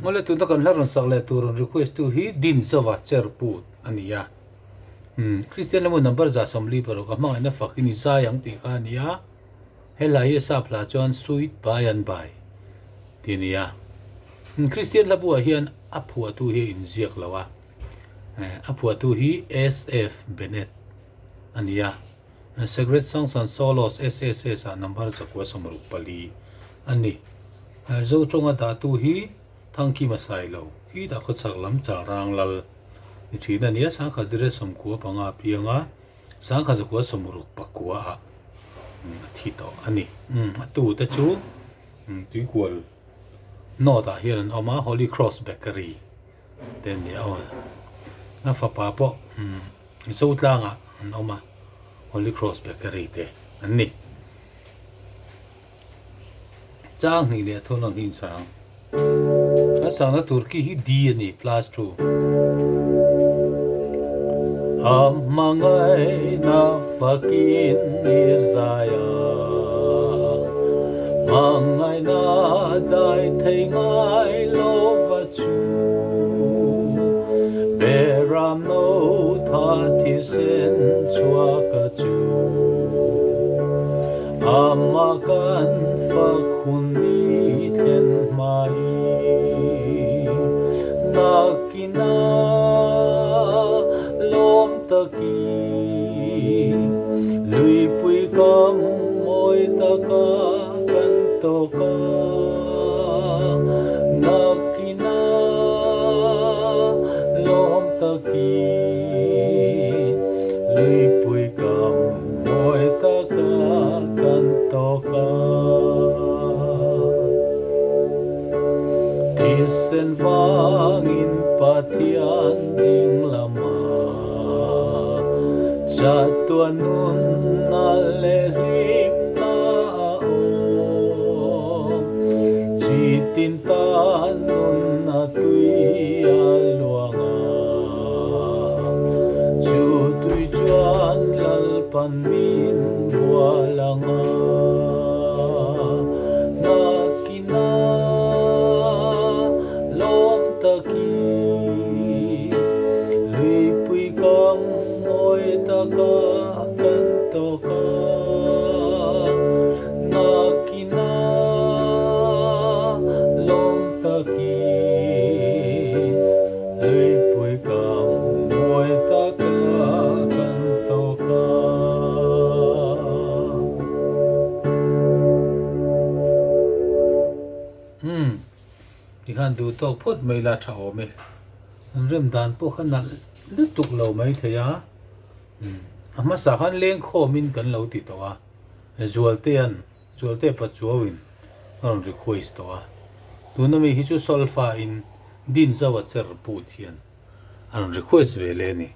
Awle tuna kan hla rawn sak leh tur rawn request tu hi Din Zova Cherput a ni a. Umm Kristian lamu number 146 a hmangaihna fak in i zai ang tih kha a ni a. Helai hi a sap hla chuan Sweet By and By tih a ni a. Kristian hla buah hian a phuahtu hi a inziak lo a. A phuahtu hi SF Bennett a ni a. Sacred Songs and Solos, SSS, ah number 164 a ni. Zo tawnga dahtu hi Thangkima Sailo khi dah khawchhak lam Chalrang Lal ni thin a ni a, 1995 a piang a, 1969 ah a thi tawh a ni. A tute chu Tuikual North ah hian an awm a, Holy Cross Bakery te an ni a aw. A fapa pawh Zotlangah an awm a, Holy Cross Bakery te an ni. Chang hnih leh thun ang hi insang. A sangna tur ki hi D a ni, plus 2. A hmangaihna fakin i zai a, hmangaihna dai thei ngai lo va chu. Beram no tha thisen chhuak a chu. Ama kan fak hun ni thlen hmai nakina lawm taki luipui kam mawi taka kan tawk a nakina lawm taki luipui kam Mawi taka kan tawk a, thisen vangin Pathian ding lamah chatuan nunna leh hlimna a awm. Chitin tan nunna tui a luang a. Chu tui chuan Lalpan min bual ang a, Nakina lawm takin luipui kam mawi taka kan tawk a, Nakina lawm takin. Luipui kam mawi taka kan tawk a. Umm, tikhan duh tawk phawt mai la tha awm e. An rem dan pawh kha nalh lutuk lo mai thei a. Umm, a hmasa khan lengkhawmin kan lo ti tawh a, Zualtea'n Zualte Pachuauin a rawn request tawh a, tuna mi hi chu solfa in din zauh a cher put hian a rawn request ve leh a ni.